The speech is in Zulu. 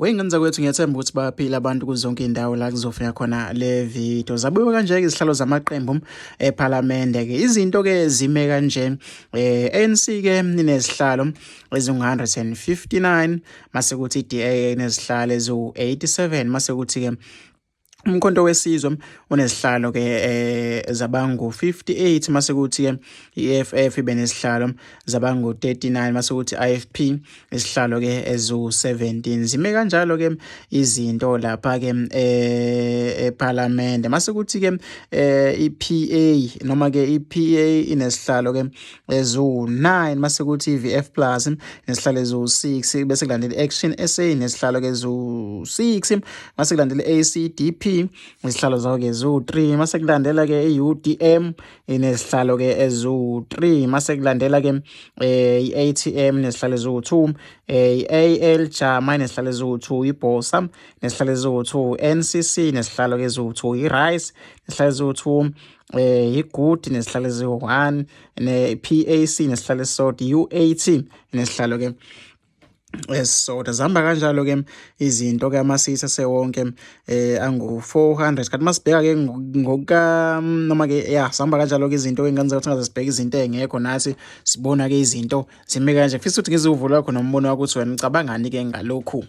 Wey'ngane zakwethu, ngiyathemba ukuthi bayaphila abantu kuzo zonke iy'ndawo la kuzofika khona le video. Zabuye kanje-ke izihlalo zamaqembu ephalamende-ke. Izinto-ke zime kanje. ANC-ke inezihlalo ezingu-159, mase kuthi i-DA inezihlalo eziwu-87, mase kuthi-ke Umkhonto weSizwe unezihlalo ke zabangu 58, mase kuthi ke iEFF ibe nezihlalo zabangu 39, mase kuthi IFP isihlalo ke ezu 17. Zime kanjalo ke izinto lapha ke eParliament. Mase kuthi ke iPA noma ke iPA inesihlalo ke eziwu-9, mase kuthi i-VF Plus nesihlalo eziwu-6, bese kulandela i-Action SA nesihlalo ke eziwu-6, mase kulandela i-ACDP izihlalo zawo ke eziwu-3, mase kulandela ke i-UDM inezihlalo ke eziwu-3, mase kulandela ke i-ATM nezihlalo eziwu-2, i-AL Jama inezihlalo eziwu-2, iBosa nesihlalo eziwu-2, NCC nesihlalo ke eziwu-2, i-Rice nesihlalo eziwu-2, iGood nesihlalo eziwu-1, ne-PAC nesihlalo esisodwa, i-UAT nesihlalo ke esisodwa. Zihamba kanjalo ke izinto ke, ama-seats asewonke angu-400. Kanti masibheka ke ngokuka noma ke ya, sihamba kanjalo ke izinto ke ngenza ukuthi ngaze sibheke izinto ey'ngekho, nathi sibona ke izinto zime kanje. Ngifisa ukuthi ngizuvula wakho nombono wakho ukuthi wena ucabangani ke ngalokhu.